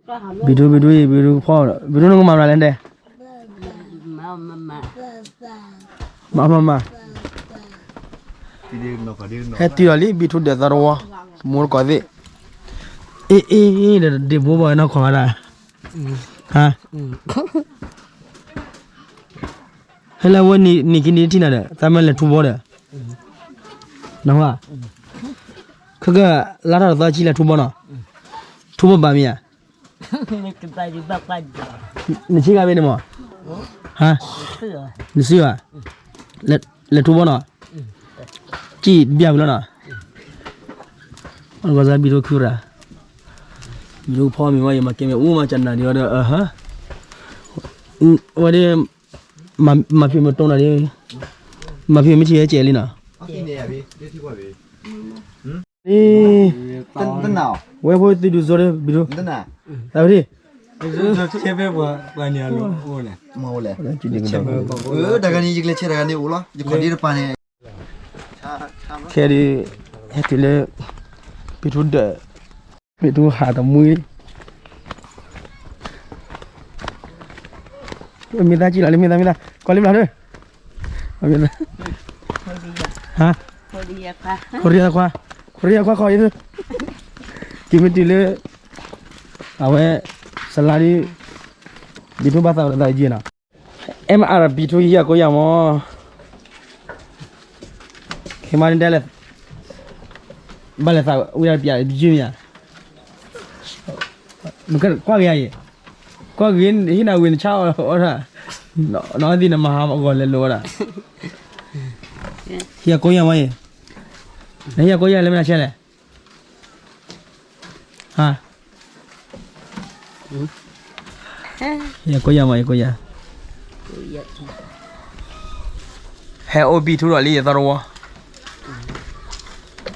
ဘံထူ ဘံထူအံၤ ဘံထူဖီ ဘံထူနကမၤမနုၤလဲၣ်ဒဲး, မၤမၤမၤ, ဟဲတုၤဒီးလံ ဘံထူဒီးသီတဝီ, မိၢ်တကိးသ့ၣ်, အ့ၣ်အ့ၣ်အ့ၣ် ဒီးဒ့ၣ်ဘိဘၣ်ဝဲနီၢ်ခီဝဲဒၣ်, ဟါ ဟဲလၢဝဲနံၤခံနံၤထံၣ်နၤဒီး သးမ့ၢ်လဲၤထူဘီဒီး, နဟါ, ခဲကလါထီၣ်တသီဆံလဲၤထူဘီနီၤ, ထူဘီဘၣ်မ့ၢ်ဧါ, နဆံဂၤဘ့ၣ်န့ၣ်မး, ဟါ, နဆံဂၤ, လဲၤထူဘီနီၤ, စံၣ်ဘၣ်ဝံၤလီၤနီၤ, အဂီၢ်စ့ၢ်ဘံထူခုရၤ, ဘံထူဖီမ့ၢ်ဝဲ ယမၤကဲမ့ၢ်အူမၤကနၣ်ဒံးဝဲဒီး, ဝဲဒၣ် မၤဖံးမၤတိၢ်နၤဒ်, မၤဖံးမ့ၢ်ထံၣ်ဟဲကဲးလံနီၤ, ဝဲဖိသုဒူၣ်စိဒီး ဘံထူ, သးဝဲဒၣ်, တၢ်ဂၤန့ၣ် ယကလဲၤဆဲးတၢ်ဂၤန့ၣ်အိၣ်လီၤ, ယခီၣ်ဒ့တပၤန့ၣ်, ခဲဒုး, ဟဲတုၤလၢ, ဘံထူဒီး, ဘံထူဟးတမှံ, မ့ၢ်သးကံၣ်လီၤလံ မ့ၢ်သးမ့ၢ်သး ကီၢ်လံဘျီဒၢ, ဟါ, ခိရံယခွါ, ခိရံယခွါခီအံၤ, က့ၤမ့ၢ်တုၤလၢ, အဝဲ, စလါဒ်, ဘံထူဘၣ်သးဝဲဒၣ်ယဲနီၤ, အဲၣ်မအါဒီးဘံထူဟံၣ်အကိးယၤမး, ခဲမၤန့ၣ်ဒဲးလဲၣ်, ဘၣ်လဲၤသးဝံၤဒၣ်ပျးယုၢ်မ့ၢ်ဧါ, ကွၢ်က့ၤယၤအံၤ, ကွၢ်က့ၤဟံၣ်နၤဝံၤနဆါအီၣ်, နအီၣ်သံနမၤဟါအဂီၢ်လဲၤလိာ်ဝဲဒၣ်, ဟံၣ်အကိးယၤမးအံၤ, နဟံၣ်အကိးယၤလၢမနုၤဆဲလဲၣ် ဟါ, ယကိးယၤမး ယကိးယၤ, ဟဲအိၣ်ဘံထူဒီးလံယသီတဝီ,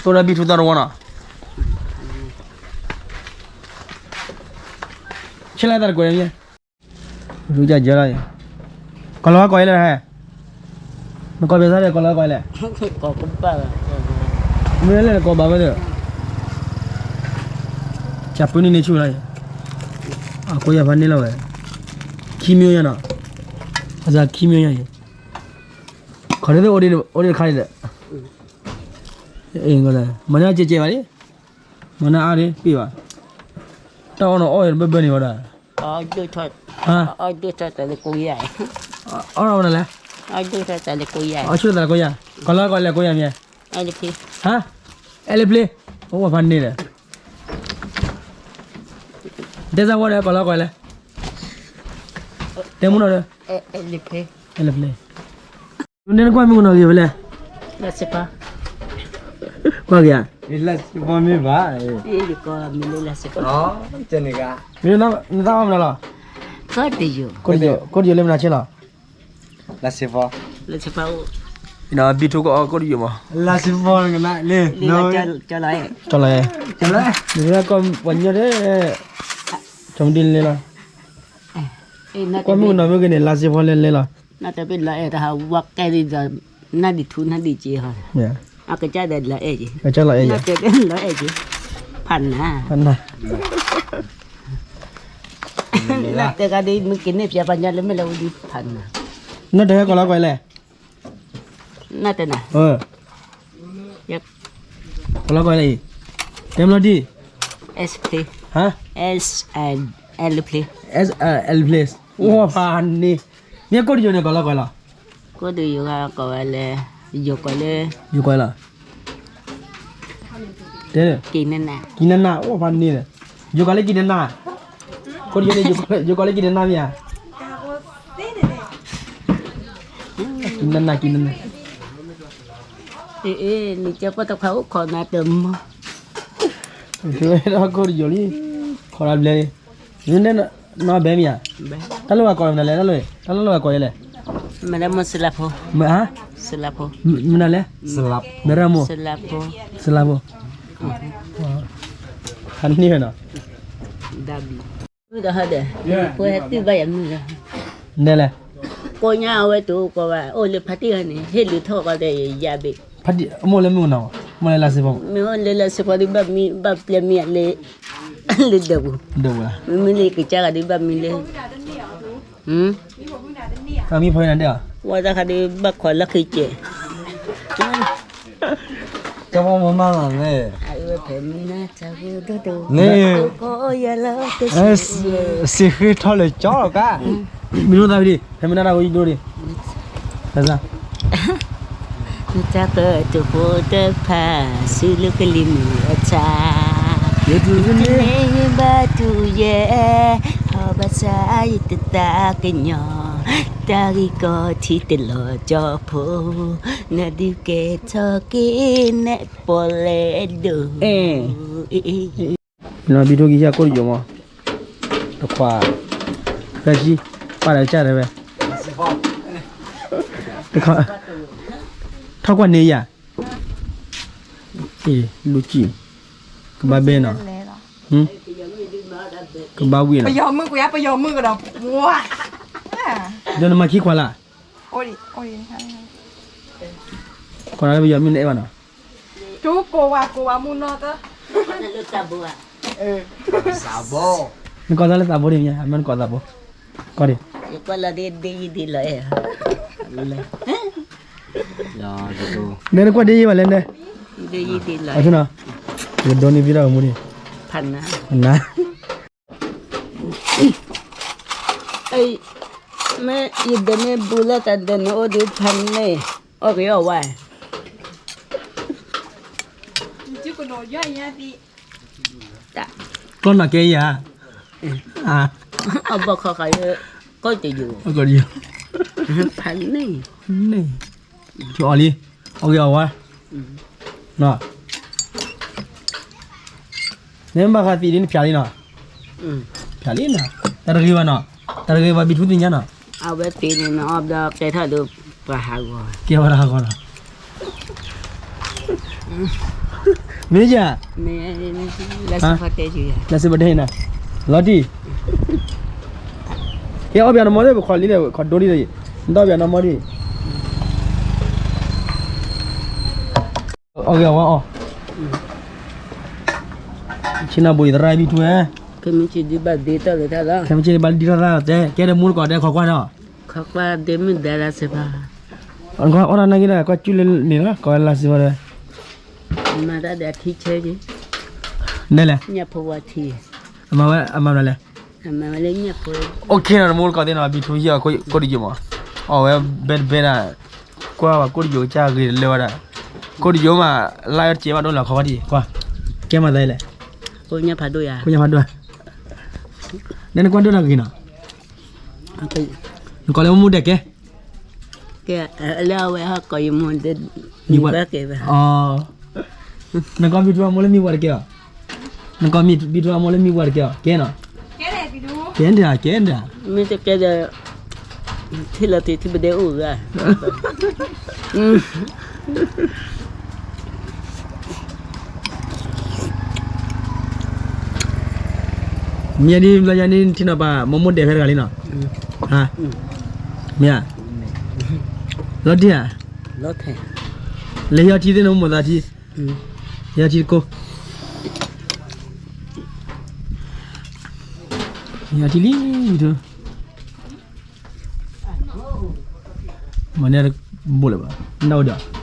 အိၣ်ဒီးဘံထူသီတဝီနီၤ, ဆဲလၢသးတကွဲးန့ၣ်, ရူကၢ်ကၢလီၤ, ကီၢ်လီၤဝဲကီၢ်အံၤလဲၣ်ဟဲ, နကီၢ်ပၠးသးဒီးကီၢ်လီၤဝဲကီၢ်အံၤလဲၣ်, မ့ၢ်လဲၣ်နကီၢ်ဘၣ်ဝဲဒီး, ကၢ်ပၢနုၢ်န့ၢ်ဆူၣ်လီၤ, အကိးယၤဖးန့ၢ်လီၤဝဲ, ခံမံၤညါနီၤ, အစှၤခံမံၤညါအံၤ, ခီၣ်ဒ်သိးအိၣ်ဒံးတခါန့ၣ်ဒီး, မၤန့ၢ်ကဲကဲဘၣ်လံ, မၤန့ၢ်အါဒံးပ့ၢ်ဘၣ်, တၢ်အီၣ်နီၤအီၣ်ဘၢဘၢန့ၣ်ဝဲဒၣ်, ဟါ, အီၣ်နီၤမနုၤလဲၣ်, အီၣ်ဆိသးလၢကိးယၤ, ကီၢ်လီၤဝဲကီၢ်အံၤလဲၣ်ကိးယၤမ့ၢ်, ဟါ, အဲလၢပျ့, အိၣ်ဖးန့ၢ်ဒီး, တဲစၢ်ဝီဒီးကီၢ်လီၤဝဲကီၢ်အံၤလဲၣ်, တဲမူနီၤဒီး, အဲလၢပျ့, န့ၣ်နကွၢ်မုၢ်ကနီၤဂ့ၤဝဲလဲၣ်, ကွၢ်က့ၤဧါ, မ့ၢ်နသးအီၣ်မနုၤလီၤ, ကိးတယိာ်လၢမနုၤဆဲလီၤ, ဘံထူကအီၣ်ကိးတယိာ်မး, ကီၢ်လီၤ, ကၠီမဒ်လဲၣ်လီၤ, ကွၢ်မုၢ်ကနီၤမ့ၢ်ဂ့ၤန့ၣ် လါစ့ဖီလဲၣ်လဲၣ်လီၤ, နတဘ့ၣ်လီၤအဲၣ်တဟးဝါကဲဒ်ဒီး, နဒံးထူနဒံးက့ၤဟီ, အကစၢ်ဒီးလီၤအဲၣ်က့ၤ, လီၤအဲၣ်က့ၤ, ဖးနၤ, ဖးနၤ, နတဲကဒီးမုၢ်က့ၤန့ၣ် ပျဲပှၤညီလၢမ့ၢ်လၢဝဲဒ်ဖးနၤ, နတဟဲကီၢ်လီၤကွဲလဲၣ်, နတနၤ, ကီၢ်လီၤကွဲလဲၣ်အံၤ, တဲမလီၤဒံး, ဟါ, airplane, အိၣ်ဖးန့ၣ်, မ့ၢ်ကိးတယိာ်န့ၣ် ကီၢ်လီၤကွဲလီၤ, ကိးတယိာ်ကီးဝဲလဲၣ်, ယိၤကီးလၢ, ယိၤကီးလီၤ, တဲ, ကံနနၢ်, အိၣ်ဖးန့ၣ်, ယိၤကီးလၢကံနနၢ်, ကိးတယိာ်န့ၣ် ယိၤကီးလၢကံနနၢ်မ့ၢ်ဧါ, ကံနနၢ် ကံနနၢ်, အ့ၣ် နကဲပှၤတခွါအိၣ်ခိးနၤတမီၤ, ကိးတယိာ်လံ, ခိးတဘျဲၣ်လံ, နီၢ်ဘဲမ့ၢ်ဧါ, တၢ်လိၣ်ဘၣ်ကိးမနုၤလဲၣ်, တၢ်လိၣ်ဘၣ်ကိးလဲၣ်, မနုၤလဲၣ်, မနုၤလဲၣ်, စလါဖိ, ဟးန့ၢ်နီၤ, မုၢ်ဒီးဟဲဒီး, ဖိဟဲတုၤဘၣ်ယၤမုၢ်ဒီး, နဲလဲၣ်, ကိးညါအဝဲတအိၣ်ကိးဘၣ် အိၣ်လၢဖါတံၢ်ဟဲန့ၣ် ဟ့ၣ်လုးထီၣ်ကီးဒီးယၤဘ့ၣ်, ဖါတံၢ်အမိၢ်လၢမုၢ်ကနီၤ, မိၢ်လၢလါစ့ဖီ, မ့ၢ်အိၣ်လၢလါစ့ဖီဒ်ဘၣ်မံဘၣ်ပျဲမံလၢ, လၢဒၢးပူၤ, ဒၢးပူၤ, မ့မ့ၢ်လၢကစၢ်ဂၤဒုးဘၣ်မံလၢ, မံဖီနၤဒဲး, ဝဲတၢ်ခါဒုးဘၣ်ခိးလၢခံကဲး, ကမမမၤလီၤန့ၣ်, ဖဲမနၤတၢ်ဂိၢ်ဒိၣ်ဒိၣ်, န့ၣ်, စံးဃ့ထီၣ်လၢကၠီလီၤကါ, မ့ၢ်ဒိၣ်သးဝံၤဒံး ဖဲမနၤတၢ်ဂိၢ်ဒိၣ်ဒံး, တၢ်ကတိၤဖိတဖၣ် ဆူလၢကလံၤမုၢ်အဆၣ်, ယတန့ၢ်ဘၣ်တူၢ်ယဲ, ဟီဘၣ်ဆၣ်ယတသးကညီၤ, တၢ်ဂ့ၢ်ကီထံတလီၤကၠီဖိ, နဒုးကဲထီၣ်က့ၤနဲၣ်ပီၣ်လဲၣ်ဒိၣ်, ဘံၣ်ထူကံယၤကိၣ်တယိာ်မး, တခွး, ဖဲဆံ, ပာ်လၢကစၢ်တဲဝဲ, တခွး, ထီၣ်ကွၢ်န့ၢ်ယၤ, အ့ၣ်, လူၤကံၣ်, ကဘၣ်ဘဲနီၤ, ကဘၣ်ဝံၤနီၤ, ပယီၤမုၣ်ကဒီး, ဒီးနမၤခံခွါလၢ်, ခွါလၢပယီၤမုၣ်နအဲၣ်ဘၣ်နီၤ, တူၢ်ကိးဝၤကိးဝၤမူနီၢ်တၢ်, နကိးသးလၢသးဘိဒံးမ့ၢ်, အမ့ၢ်နကိးသးဘိ, ကိးဒံး, ယကွၢ်လီၤဒ်ဒ်ယံၤဒ်လီၤအဲၣ်, နဲနကွၢ်ဒ်ယံၤဘၣ်လဲၣ်နဲ, ဒ်ယံၤဒ်လီၤ, ယဒိးန့ၢ်ဘံၣ်တၢ်ဂီၤမူဒံး, ဖးနါ, ဖးနါ မ့ၢ်ယဒိးန့ၢ်ဘုလၢတၢ်ဒိးန့ၢ်အိၣ်ဒုးဖးန့ၢ်, အီၣ်ဂ့ၤအီၣ်ဝါ, ကျီၢ်နီၢ်ကဲယၤ, အဘီၣ်ခီဃာ်ယ, ကိၣ်တယိာ်, ဖးန့ၢ်, န့ၣ်, အီၣ်လံ, အီၣ်ဂ့ၤအီၣ်ဝါ, နမ့ၢ်ဘၣ်ဃးသံးဒ်နဖျါလံနီၤ, ဖျါလံနီၤ, တၢ်တဂ့ၤဘၣ်နီၤ, တၢ်တဂ့ၤဘၣ်ဘံၣ်ထူသ့ၣ်ညါနီၤ, အဝဲသံးန့ၣ်နီၤ အီၣ်ဘျီကဲထီၣ်ဒီးပှၤဟးဂီၤ, ကဲဝဲဒၣ်ဟးဂီၤနီၤ, မ့ၢ်ယၤ, လၢစ့ၢ်ပီတဲနီၤ, လီၤတံၢ်, ကဲအီၣ်ဘၣ်နမီၢ်ဒီး ပခီလံဒီး ခီဒိလံဒီး, နတအီၣ်ဘၣ်နမီၢ်ဒံး, အီၣ်ဂ့ၤအီၣ်ဝါအီၣ်, ဆ့ၣ်နီၤဘိဒံးသရၣ်ဘံၣ်ထူဝဲ, ခဲမုၢ်ဆ့ၣ်ဒုးဘၣ်ဒ့တၢ်လၢတၢ်လီၤ, ခဲမုၢ်ဆ့ၣ်ဒုးဘၣ်ဒ့တၢ်လီၤတဲ, ကဲဒီးမူတကိးတဲခီကွၢ်နီၤ, ခီကွၢ်ဒ့မုၢ်ဒါလၢစ့ၢ်ပီ, အီၣ်တၢ်နာ်က့ဒီး ကွၢ်ကၠူၣ်လၢန့ၣ်လီၤ ကိးဝဲလၢစ့ၢ်ပီတဲဝဲ, မၤတၢ်ဒီးအထံဆၢက့ၤ, နဲလဲၣ်, ညၣ်ဖိဝါထံ, အမၤဝဲအမၤဘျီလဲၣ်, အမၤဝဲလၢညၣ်ဖိ, အိၣ်ခ့နီၤ တမူတကိးသ့ၣ်နီၤ ဘံၣ်ထူဟံၣ်အီၤကိၣ်တယိာ်မး, အီၣ်ဝဲဘဲတဘဲဒၣ်, ကွၢ်ဝဲကိၣ်တယိာ်ကစၢ်ဂ့ၤတလၢဝဲဒၣ်, ကိၣ်တယိာ်မး, လါအီၤတစဲးဘၣ်ဒိလီၤခီဝဲဒံး ကွၢ်, ကဲမၤသးလဲၣ်, ကိၣ်ညၣ်ဖးဒိၣ်ယၤ, ကိၣ်ညၣ်ဖးဒိၣ်, နဲနကွၢ်ဒိၣ်တၢ်ဂ့ၤနီၤ, နကိးလၢမူဒဲးကဲ, လၢအဝဲဟီၣ်ကိးယမူဒဲး, မံၤဝဲကဲ, နကိးဘံၣ်ထူအမိၢ်လၢမံၤဝဲတကဲအီၤ, နကိးဘံၣ်ထူအမိၢ်လၢမံၤဝဲတကဲအီၤ ကဲနီၤ, ကဲဒၣ် ကဲဒၣ်, မ့ၢ်တကဲဒီး, ထံၣ်လီၤတံၢ်ထံၣ်ပဒဲအိၣ်ဂၤ မ့ၢ်ဒ်ဘျီညါန့ၣ် ထံၣ်နီၤပၢ် မိၢ်မိၢ်ဒဲးဖဲတဂၤလံနီၤ, မ့ၢ်ဧါ, လီၤတံၢ်ဧါ, လဲၤဟံးအီထံသ့ၣ်နီၤ မိၢ်သးထံ, ဟံးအီထံတကိး, ဟံးအီထံလံ, မၤန့ၢ်တဘိလၢၤဘၣ်, နအိၣ်ဒီး,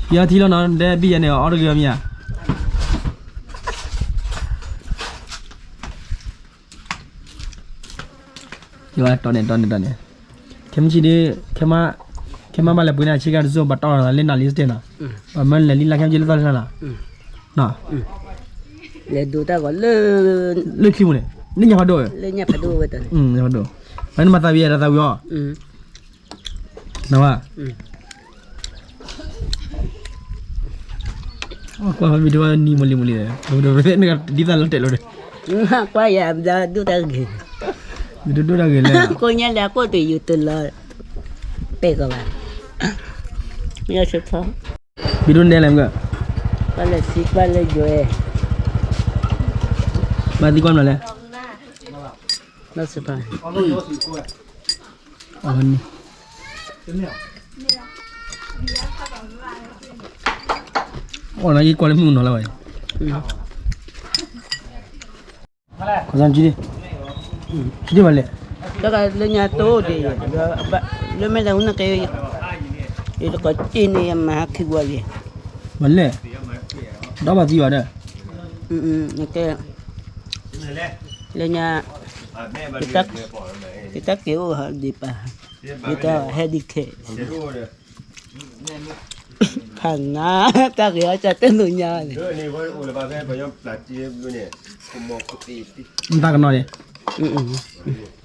ဟံးအီထံလီၤနီၤ ဒဲးဘံၣ်ယၤန့ၣ် အီၣ်တဂ့ၤအီၤမ့ၢ်ဧါ, ယဝဲတီန့ၣ် တီန့ၣ် တီန့ၣ်, ခဲမုၢ်ဆ့ၣ်ဒီး, ခဲမး, ခဲမးဘၣ်လဲၤပှ့ၤန့ၣ် ဆ့ကၤတစိၢ် ဘၣ်တီၢ်လီၤသးလၢနၤလံစတဲနီၤ, ဘၣ်မၢလဲၤလံလၢခဲမုၢ်ဆ့ၣ်လၢသီလၢသီနီၤ, လဲၤဒိတၢ်ဂီၤလၢ, လၢချံပူၤန့ၣ်, လၢညၣ်ဖးဒိၣ်ဝဲ, ညၣ်ဖးဒိၣ်, ညၣ်ဖးဒိၣ်, ဖဲနမၤသးဝံၤအတၢ်သးဝံၤအီၤ နဝဲ, ကွၢ်မ့ၢ်တဝဲနံၤမလံမလံ, ဒ်သးလီၤတဲာ်လီၤဒီး, ကွၢ်ယၤဘျီဒိၣ်တၢ်ဂ့ၤ, ဒိၣ်ဒိၣ်တၢ်ဂ့ၤလဲၣ်, ကိးညါလၢအကိၣ်တယုာ်တလီၤ, တဲကီးဘၣ်, ယဆၢဖီ, ဘံၣ်ဒိၣ်နဲလဲၣ်မ့ၢ်, ကွၢ်လၢသံကွၢ်လၢယွဲ, ဘၣ်သံကွၢ်မနုၤလဲၣ်, လၢဆၢဖီ အဝဲန့ၣ်, မ့ၢ်, မ့ၢ်, အီၣ်နၤယကွၢ်လၢမုၢ်နီၤလၢၤဘၣ်အံၤ, ခီဆံဒံ, ဆံဒံဘၣ်လဲၣ်, လၢညါတိၢ်ဒံး, လၢမ့ၢ်တၢ်ဟူနကဲ, ယတကိးတ့ၢ်န့ၣ်ယမၤဟးခံဝဲလံ, ဘၣ်လဲၣ်, ဒီးဘၣ်သံဘၣ်ဒီး, ကဲ, လၢညါ, ယတၢ်က့ၤအိၣ်ဟးဒံးပၢ်, ယတၢ်ဟဲဒံးခဲ, ဖးနါ, တၢ်ဂ့ၤအီၣ်တၢ်တဲလိာ်ညါန့ၣ်, တၢ်ကနီၤန့ၣ်,